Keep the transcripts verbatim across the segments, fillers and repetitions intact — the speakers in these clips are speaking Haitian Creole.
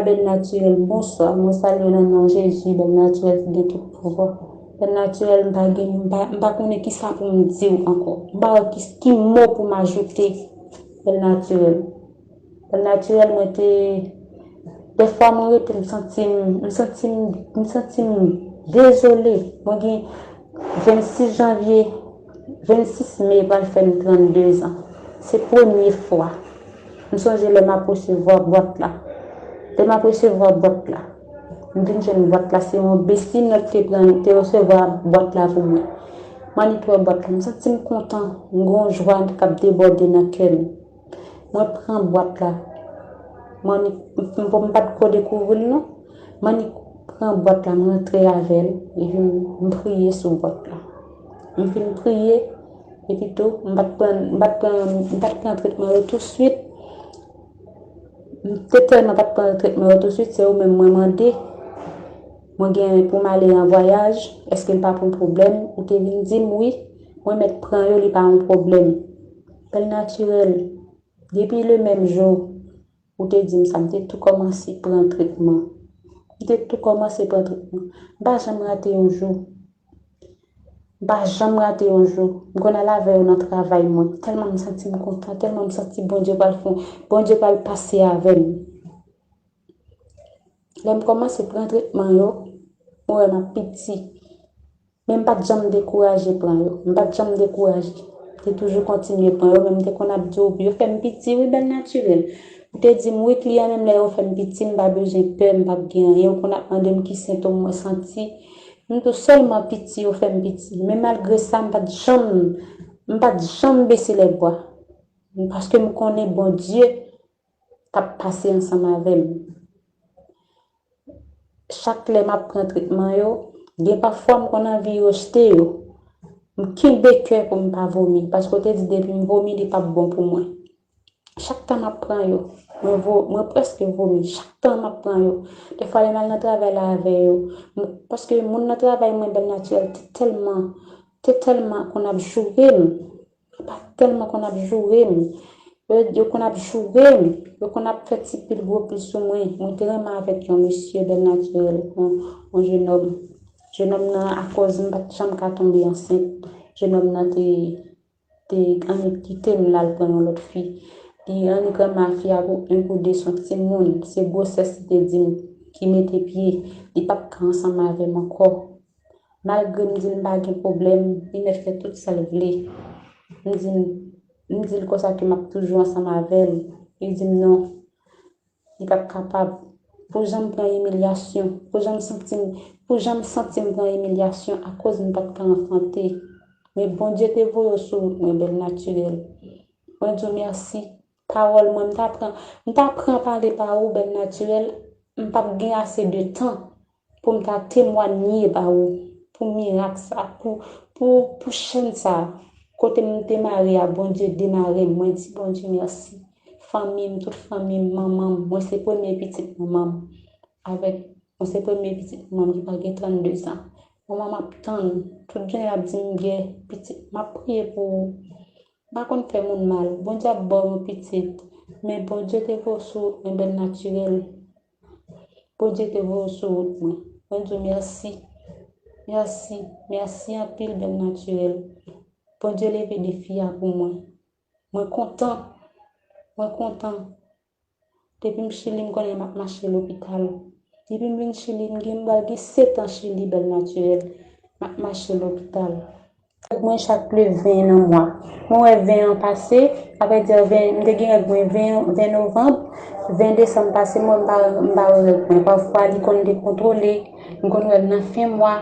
Bèl Natirèl, bonswa. Mwen salye w nan non Jezi, Bèl Natirèl ki gen tout pouvwa. Bèl Natirèl, m pa gen, m pa, m pa konnen kisa pou m di w ankò. M pa wè ki, ki mo pou m ajoute. Bèl Natirèl. Bèl Natirèl, mwen te, dèfwa mwen rete, m santi m, m santi m, m santi m dezole. Mwen gen vennsis janvye, vennsis me pral fè m trannde zan. Se premye fwa. M sonje lè m ap resevwa bwat la. Lè m ap resevwa bwat la, m vin jwenn bwat la, se yon besi nòt te pran, te resevwa bwat la pou mwen. M annik wè bwat la, m santi m kontan, m gen yon jwa k ap debòde nan kè m. Mwen pran bwat la. M annik, m, m, m pa t ko dekouvri l non. M annik pran bwat la, m rantre avè l, epi m, m priye sou bwat la. M fin priye, epi tou, m pa t pran, m pa t pran, m pa t pran tretman yo touswit. M te tèlman pa t pran tretman yo touswit, se ou menm mwen mande. Mwen gen pou m ale an vwayaj, èske l pa pou pwoblèm? Ou te vin di m wi, mwen mèt pran yo, li pa yon pwoblèm. Bèl Natirèl, depi le menm jou, ou te di m sa, m te tou kòmanse pran tretman. M te tou kòmanse pran tretman. M pa janm rate yon jou. M pa janm rate yon jou. M konn al avè yo nan travay mwen. Tèlman m santi m kontan, tèlman m santi Bondye pral fè, Bondye pral pase avè m. Lè m kòmanse pran tretman yo, mwen wè m ap piti. Men m pa t janm dekouraje pran yo. M pa t janm dekouraje. M te toujou kontinye pran yo, men m te konn ap di w, yo fè m piti wi, Bèl Natirèl. Ou te di m wi, kliyan, menm lè yo fè m piti, m pa bezwen pè, m p ap gen anyen. Ou konn ap mande m ki sentòm mwen santi. M tou sèlman piti, yo fè m piti. Men malgre sa, m pa t janm, m pa t janm bese lèbwa. Paske m konnen Bondye t ap pase ansanm avè m. Chak lè m ap pran tretman yo, gen pafwa m konn anvi rejte yo. M kenbe kè pou m pa vomi, paske w te di depi m vomi, li p ap bon pou mwen. Chak tan m ap pran yo, mwen vo, mwen prèske vomi. Chak tan m ap pran yo. Defwa lè m al nan travay la avè yo, m, paske moun nan travay mwen, Bèl Natirèl, te tèlman, te tèlman konn ap joure m. Papa tèlman konn ap joure m. Yo, yo konn ap joure m. Yo konn ap fè ti pil gwo pil sou mwen. Mwen te renmen avèk yon mesye, Bèl Natirèl, yon, yon jenòm. Jenòm nan, akòz m pa t janm ka tonbe ansent, jenòm nan te, te annik kite m l al pran yon lòt fi. Li annik renmen ak fi a pou yon kou de, se yon timoun. Se gwosès li te di m ki mete pye. Li p ap ka ansanm avè m ankò. Malgre m di l m pa gen pwoblèm, li mèt fè tout sa l vle. M di l, m di l konsa ke m ap toujou ansanm avè l. Li di m non, li p ap kapab. Pou jan m pran imilyasyon, pou jan m santi m, pou jan m santi m pran imilyasyon akoz m pa t ka anfante. Men Bondye te voye w sou wout mwen, Bèl Natirèl. Mwen di w mèsi. Pawòl mwen, m ta pran, m ta pran pale pa ou, Bèl Natirèl, m p ap gen ase de tan pou m ta temwanye ba ou pou mirak sa, pou, pou, pou chèn sa, kote m demare a, Bondye demare m. Mwen di Bondye mèsi. Fanmi m, tout fanmi m, manman m, mwen se premye pitit manman m. Avèk, mwen se premye pitit manman m ki pral gen trannde zan. Manman m ap tann, tout jounen l ap di m gen pitit, m ap priye pou ou. M pa konn fè moun mal. Bondye ap ba w yon pitit. Men Bondye te voye w sou wout mwen, Bèl Natirèl. Bondye te voye w sou wout mwen. Mwen di w mèsi. Mèsi. Mèsi anpil, Bèl Natirèl. Bondye leve defi a pou mwen. Mwen kontan. Mwen kontan. Depi m Chili, m konnen m ap mache lopital. Depi m vin Chili, m gen, m pral gen sèt an Chili, Bèl Natirèl. M ap mache lopital. Mwen chak le ven nan mwa. Mwen wè ven an pase, sa vle di ven, m te gen règ mwen ven, ven novanm, ven desanm pase, mwen m pa, m pa wè règ mwen. Pafwa, li konn dekontwole, m konn wè l nan fen mwa,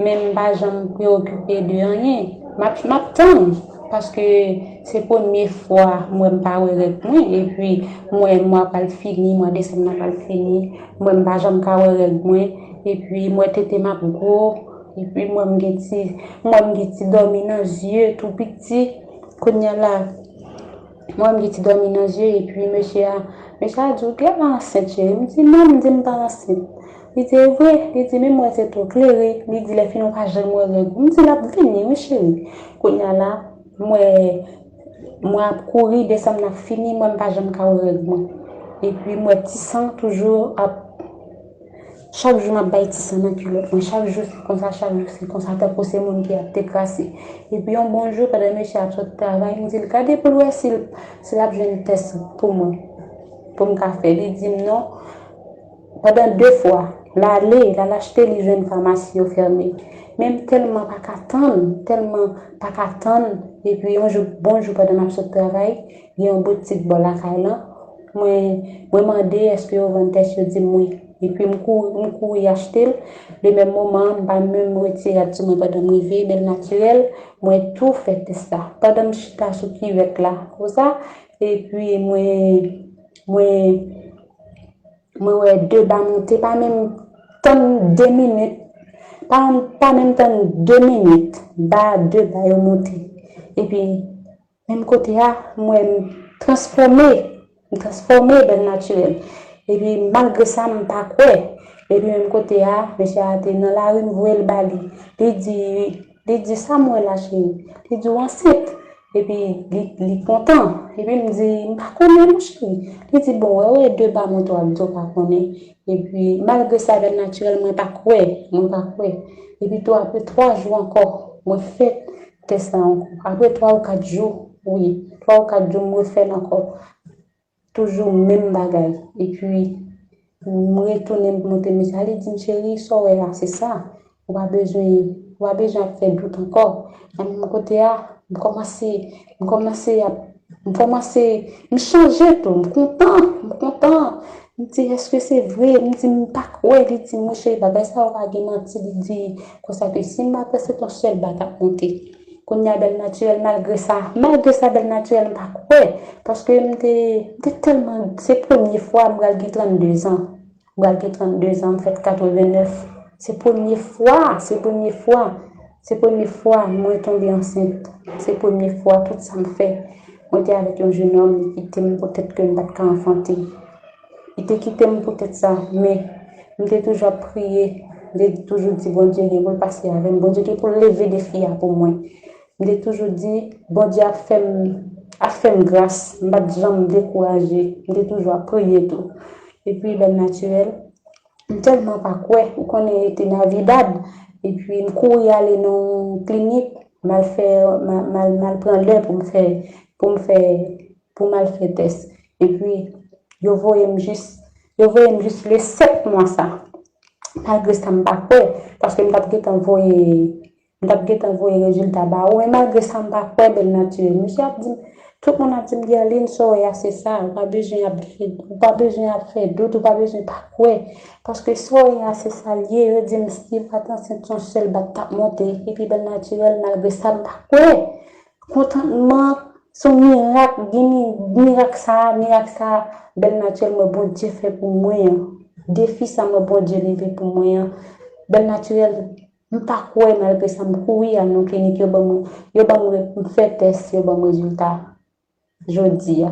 men m pa janm preyokipe de anyen. M ap, m ap tann, paske se premye fwa m wè m pa wè règ mwen, epi m wè mwa pral fini, mwa desanm nan pral fini, m wè m pa janm ka wè règ mwen, epi m wè tete m ap gwo, epi m wè m gen ti, m wè m gen ti dòmi nan zye tou piti. Kounye a la, m wè m gen ti dòmi nan zye, epi mesye a, mesye a di, "Ou genlè ansent, cheri?" M di, "Non," m di, "M pa ansent." Li di, "E vre?" Li di, "Men m wè se twò klere." Li di, "Lè fini ou pa janm wè règ ou." M di, "L ap vini, wi, cheri." Kounye a la, m wè mwa ap kouri, desanm nan ap fini, mwen m pa janm ka wè règ mwen. Epi m wè ti san toujou ap Chak jou m ap bay ti san nan kilòt mwen. Chak jou se konsa, chak jou se konsa, tankou se moun ki ap te krase. Epi yon bon jou, pandan mesye ap sot travay, m di l gade pou l wè si l, si l ap jwenn tès pou mwen, pou m ka fè. Li di m non. Pandan de fwa, l ale, l al achte, li jwenn famasi yo fèmen. Men m tèlman pa ka tann, tèlman pa ka tann. Epi yon jou, bon jou, pandan m ap sot travay, gen yon boutik bò lakay lan. Mwen, mwen mande èske yo vann tès, yo di m wi. Epi m kouri, m kouri achte l. Le menm moman, m pa menm retire rad sou mwen pandan m rive, Bèl Natirèl, mwen tou fè tès la. Pandan m chita sou kivèt la, konsa, epi mwen, mwen, mwen wè de ba monte, pa menm tann de minit. Pa, pa menm tann de minit, ba, de ba yo monte. Epi, menm kote a, m wè m transfòme. M transfòme, Bèl Natirèl. Epi, malgre sa, m pa kwè. Epi, menm kote a, mesye a te nan lari, m voye l ba li. Li di, li di, sa m wè la, cheri? Li di, w ansent. Epi, li, li kontan. Epi, m di, m pa konnen, non, cheri. Li di, bon, wè, wè, de ba monte w ap di w pa konnen. Epi, malgre sa, Bèl Natirèl, mwen pa kwè. Mwen pa kwè. Epi, tou, apre twa jou ankò, mwen fè tès la ankò. Apre twa ou kat jou, wi, twa ou kat jou, m refè l ankò. Toujou menm bagay. Epi, m retounen, m montre mesye a, li di m, cheri, sa w wè a, se sa. Ou pa bezwen, ou pa bezwen ap fè dout ankò. Nan menm kote a, m kòmanse, m kòmanse ap, m kòmanse, m chanje tou, m kontan, m kontan. M di, èske se vre? M di, m pa kwè. Li di, monchè, bagay sa yo pa gen manti. Li di, konsa ke si m pa kwè, se t yon sèl ba k ap monte. Kounye a, Bèl Natirèl, malgre sa, malgre sa, Bèl Natirèl, m pa kwè. Paske m te, m te tèlman, se premye fwa, m pral gen trannde zan. M pral gen trannde zan, m fèt katrevennnèf. Se premye fwa, se premye fwa, se premye fwa mwen tonbe ansent. Se premye fwa, tout sa m fè. Mwen te avèk yon jennonm, li kite m poutèt ke m pa t ka anfante. Li te kite m poutèt sa, men m te toujou ap priye. M te toujou di Bondye gen pou l pase avè m. Bondye gen pou l leve defi a pou mwen. M te toujou di, Bondye ap fè m, ap fè m gras. M pa t janm dekouraje. M te toujou ap priye tou. Epi, Bèl Natirèl, m tèlman pa kwè. Ou konnen, te Navidad. Epi, m kouri ale nan yon klinik. M al fè, m al, m al, m al pran lè pou m fè, pou m fè, pou m al fè tès. Epi, yo voye m jis, yo voye m jis le sèt mwa sa. Malgre sa, m pa kwè, paske m t ap gentan voye, m t ap gentan voye rezilta ba ou, men malgre sa, m pa kwè, Bèl Natirèl. Mesye ap di m, tout moun ap di m, Guerline, sa w wè a, se sa. Ou pa bezwen ap fè, ou pa bezwen ap fè dout, ou pa bezwen pa kwè. Paske sa w wè a, se sa l ye. Yo di m, si m pa t ansent, se yon sèl ba k t ap monte. Epi, Bèl Natirèl, malgre sa, m pa kwè. Kontantman, se yon mirak, gen mi-, mirak sa, mirak sa, Bèl Natirèl, mwen Bondye fè pou mwen an. Defi sa, mwen Bondye leve pou mwen an. Bèl Natirèl, m pa kwè, malgre sa, m kouri al nan klinik, yo ban mwen, yo ban mwen, m fè tès, yo ban m rezilta jodi a.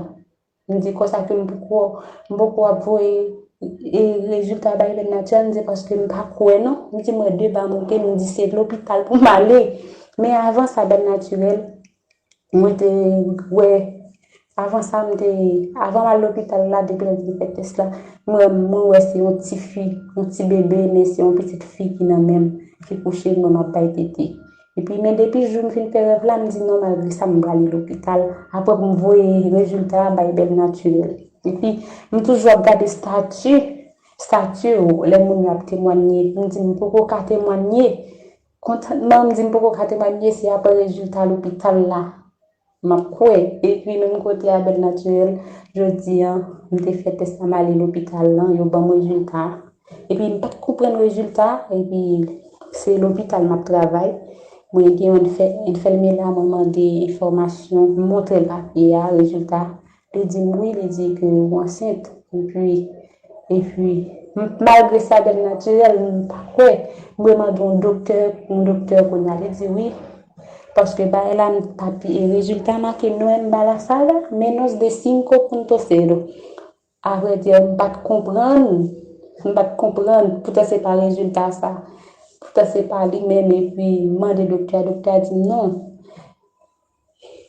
M di konsa ke m poko, m poko ap voye, e, rezilta bay Bèl Natirèl, m di paske m pa kwè non. M di mwen de ba monte, m di se lopital pou m ale. Men avan sa, Bèl Natirèl, mwen te wè, avan sa, m te, avan m al lopital la, depi lè m te fè tès la, mwen, mwen wè se yon ti fi, yon ti bebe, men se yon pitit fi ki nan men m, ki kouche, mwen m ap bay tete. Epi, men depi jou m fin fè rèv la, m di non, malgre sa, m prale lopital. Apre pou m voye rezilta a bay Bèl Natirèl. Epi, m toujou ap gade estati, estati yo, lè moun yo ap temwanye. M di m poko ka temwanye. Kontantman, m di m poko ka temwanye, se apre rezilta lopital la m ap kwè. Epi, menm kote a, Bèl Natirèl, jodi a, m te fè tès la, m ale lopital lan, yo ban m rezilta a. Epi, m pa t konprann rezilta a, epi, se lopital m ap travay. Mwen gen yon enfè-, enfèmye la, mwen mande enfòmasyon, m montre l papye a, rezilta a. Li di m wi, li di ke ou ansent. Epi, epi, m-, malgre sa, Bèl Natirèl, m pa kwè. Mwen mande yon doktè, yon doktè kounye a, li di wi. Paske bagay la, m pa pi-, e rezilta make nwè m ba la sa la, menos de cinco punto cero. Avrèdi, m pa t konprann, m pa t konprann, poutan se pa rezilta sa, poutan se pa li menm, epi m mande doktè a, doktè a di m non.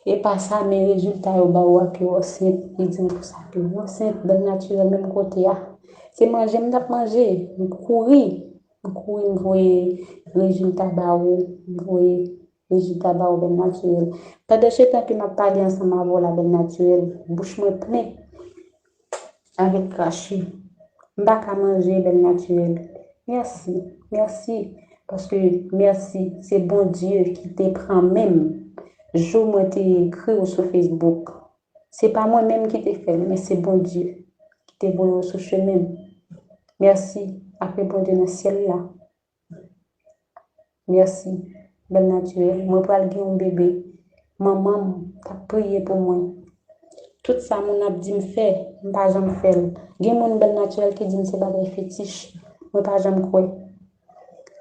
E pa sa, men rezilta yo ba ou a ke w ansent. Li di m konsa ke w ansent, Bèl Natirèl menm kote a. Se manje m t ap manje. M kouri. M kouri, m voye rezilta ba ou. M voye rezilta ba ou, Bèl Natirèl. Pandan se tan ke m ap pale ansanm avè w la, Bèl Natirèl, bouch mwen plen avèk krache. M pa ka manje, Bèl Natirèl. Mèsi, mèsi. Paske mèsi, se Bondye ki te pran men m jou mwen te ekri w sou Facebook. Se pa mwen menm ki te fè l, men se Bondye ki te voye w sou chemen m. Mèsi, apre Bondye nan syèl la. Mèsi, Bèl Natirèl. Mwen pral gen yon bebe. Manman m t ap priye pou mwen. Tout sa moun ap di m fè, m pa janm fè l. Gen moun, Bèl Natirèl, ki di m se bagay fetich. Mwen pa janm kwè.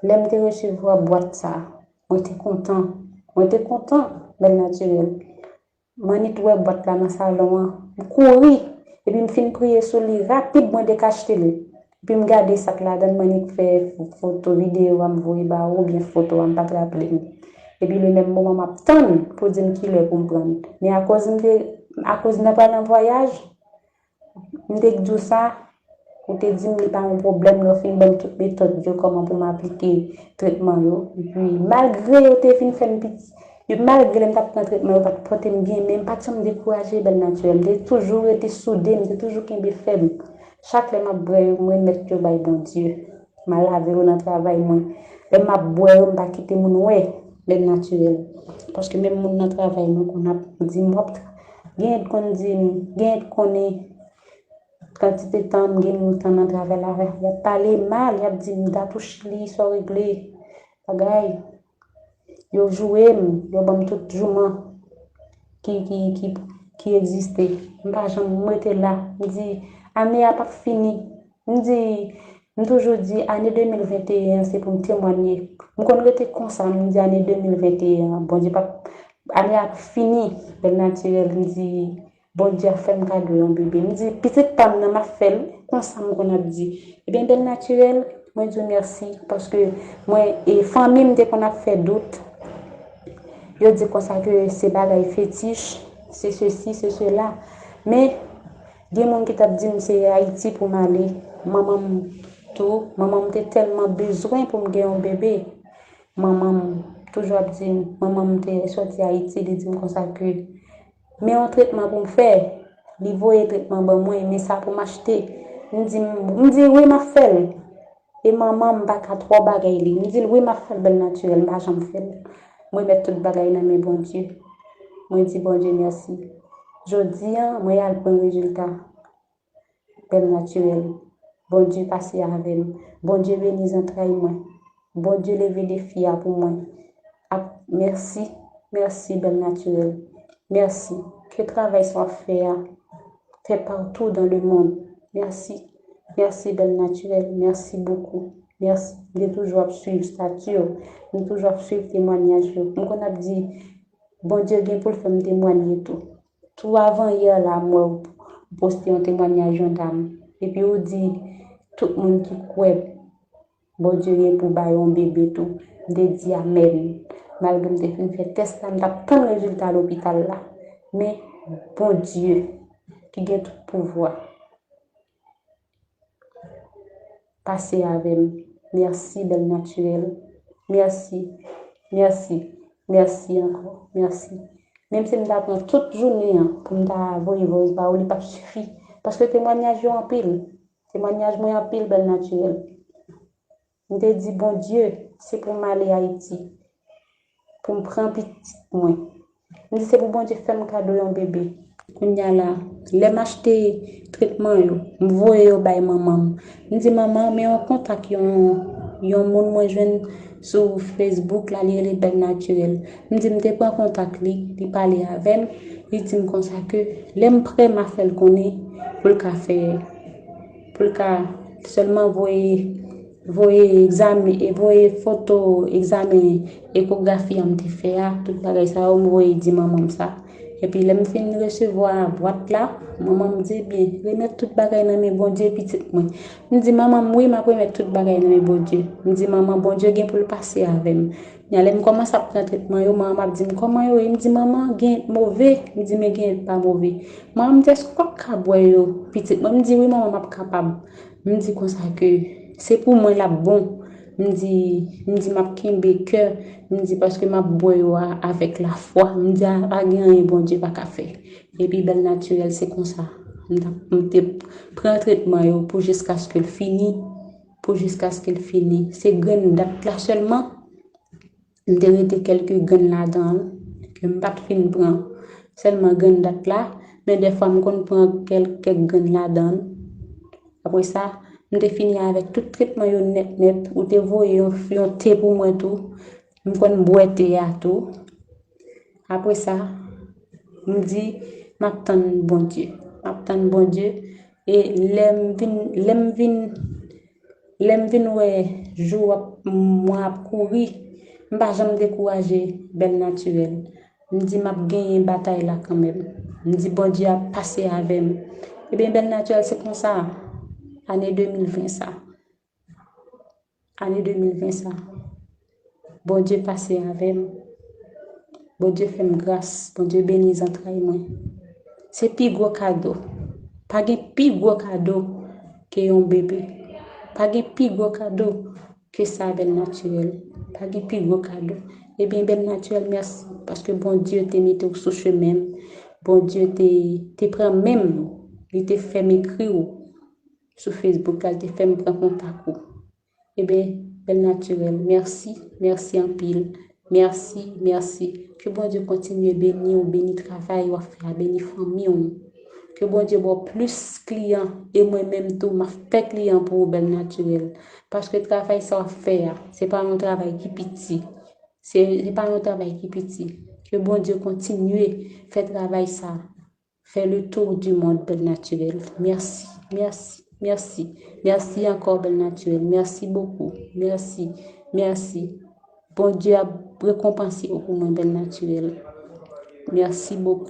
Lè m te resevwa bwat sa, mwen te kontan. Mwen te kontan, Bèl Natirèl. M annik wè bwat la nan salon an. M kouri. Epi m fin priye sou li rapid, mwen dekachte l. Epi m gade sa k ladan l, m annik fè foto, videyo a m voye ba ou, oubyen foto a, m pa t raple m. Epi le menm moman m ap tann pou di m kilè pou m pran l. Men akoz m te, akoz m nan pral nan vwayaj, m te di w sa, ou te di m li pa yon pwoblèm, lè w fin ban m tout metòd yo, kòman pou m aplike tretman yo. Epi, malgre yo te fin fè m piti, yo, malgre lè m t ap pran tretman, yo pa t pote m byen, men m pa t janm dekouraje, Bèl Natirèl. M te toujou rete soude, m te toujou kenbe fèm. Chak lè m ap bwè yo, m remèt yo bay Bondye. M al lave yo nan travay mwen. Lè m ap bwè yo, m pa kite moun wè, Bèl Natirèl. Paske menm moun nan travay mwen konn ap di m, w ap tra-, genyen t konn di m, genyen t konnen kantite tan m gen tan nan travay la, y ap pale mal, y ap di m dat ou chili, sa w regle, bagay. Yo joure m, yo ban m tout jouman ki, ki, ki, ki egziste. M pa janm, m rete la. M di, ane a p ap fini. M di, m toujou di, ane de mil venteyen an, se pou m temwanye. M konn rete konsa, m di, ane de mil venteyen an, Bondye p ap, ane a p ap fini, Bèl Natirèl, m di, Bondye ap fè m kado yon bebe. M di, pitit pa m nan, m ap fè l, konsa m konn ap di. Ebyen, Bèl Natirèl, mwen di w mèsi, paske mwen, e fanmi m te konn ap fè dout. Yo di konsa ke se bagay fetich, se sesi, se sela. Men, gen moun ki t ap di m se Ayiti pou m ale. Manman m tou, manman m te tèlman bezwen pou m gen yon bebe. Manman m toujou ap di m, manman m te soti Ayiti, li di m konsa ke men yon tretman pou m fè. Li voye tretman ban mwen, men sa pou m achte. M di, m di wi, m ap fè l. E manman m pa ka twò bagay li. M di l wi, m ap fè l, Bèl Natirèl, m pa janm fè l. Mwen met tout bagay nan men Bondye. Mwen di Bondye mèsi. Jodi a, mwen al pran rezilta. Bèl Natirèl. Bondye pase avè m. Bondye beni zantray mwen. Bondye leve defi a pou mwen. Ap, mèsi, mèsi, Bèl Natirèl. Mèsi. Ke travay sa w ap fè a fè partou dans le monde. Mèsi. Mèsi, Bèl Natirèl. Mèsi bokou. Mèsi. M te toujou ap swiv stati w. M toujou ap swiv temwanyaj yo. M konn ap di, Bondye gen pou l fè m temwanye tou. Tou avan yè la, m wè w poste yon temwanyaj yon dam. Epi ou di, tout moun ki kwè Bondye gen pou bay yon bebe tou. M te di amèn. Malgre m te fin fè tès la, m t ap tann rezilta lopital la. Men Bondye ki gen tout pouvwa pase avè m. Mèsi, Bèl Natirèl. Mèsi. Mèsi. Mèsi ankò. Mèsi. Menm si m ta pran tout jounen an pou m ta voye voice ba ou, li p ap sifi. Paske temwanyaj yo anpil. Temwanyaj mwen anpil, Bèl Natirèl. M te di, Bondye, se pou m ale Ayiti. Pou m pran pitit mwen. M di, se pou Bondye fè m kado yon bebe. Kounye a la, lè m achte tretman yo, m voye yo bay manman m. M di, manman, men yon kontak yon, yon moun mwen jwenn sou Facebook la, li rele Bèl Natirèl. M di, m te pran kontak li, li pale avè m, li di m konsa ke lè m prè, m a fè l konnen pou l ka fè, pou l ka sèlman voye voye egzamen, e voye foto egzamen ekografi a m te fè a, tout bagay sa yo, m voye di manman m sa. Epi lè m fin resevwa bwat la, manman m di, ebyen, remèt tout bagay nan men Bondye, pitit mwen. M di manman m, wi, m ap remèt tout bagay nan men Bondye. M di manman, Bondye gen pou l pase avè m. Nya lè m kòmanse ap pran tretman yo, manman m ap di m, kòman yo ye? M di, manman, gen move. M di, men gen pa move. Manman m di, èske w ap ka bwè yo, pitit mwen? M di, wi, manman, m ap kapab. M di konsa ke se pou mwen l ap bon. M di, m di m ap kenbe kè, m di paske m ap bwè yo a, avèk lafwa. M di a, pa gen anyen Bondye pa ka fè. Epi Bèl Natirèl se konsa. M t ap, m te pran tretman yo pou jiskaske l fini, pou jiskaske l fini. Se grenn dat la sèlman. M te rete kèlke grenn ladan l, ke m pa t fin pran sèlman grenn dat la, men dèfwa m konn pran kèl-, kèk grenn ladan l. Apre sa, m te fini avèk tout tretman yo nèt nèt. Ou te voye yon, yon te pou mwen tou. M konn bwè te a tou. Apre sa, m di, m ap tann Bondye. M ap tann Bondye. E lè m vin, lè m vin, lè m vin wè jou ap, mwa ap kouri, m pa janm dekouraje, Bèl Natirèl. M di m ap genyen batay la kanmenm. M di Bondye ap pase avè m. Ebyen, Bèl Natirèl, se konsa, ane de mil ven sa. Ane de mil ven sa. Bondye pase avè m. Bondye fè m gras. Bondye beni zantray mwen. Se pi gwo kado. Pa gen pi gwo kado ke yon bebe. Pa gen pi gwo kado ke sa, Bèl Natirèl. Pa gen pi gwo kado. Ebyen, Bèl Natirèl, mèsi. Paske Bondye te mete w sou chemen m. Bondye te, te pran men m. Li te fè m ekri w sou Facebook la, li te fè m pran kontak ou. Ebyen, Bèl Natirèl, mèsi, mèsi anpil. Mèsi, mèsi. Ke Bondye kontinye beni w, beni travay w ap fè a, beni fanmi w. Ke Bondye ba w plis kliyan, e mwen menm tou, m ap fè kliyan pou ou, Bèl Natirèl. Paske travay sa w ap fè a, se pa yon travay ki piti. Se, se pa yon travay ki piti. Ke Bondye kontinye fè travay sa. Fè le tour du monde, Bèl Natirèl. Mèsi, mèsi, mèsi. Mèsi ankò, Bèl Natirèl. Mèsi bokou. Mèsi, mèsi. Bondye ap rekonpanse w pou mwen, Bèl Natirèl. Mèsi bokou.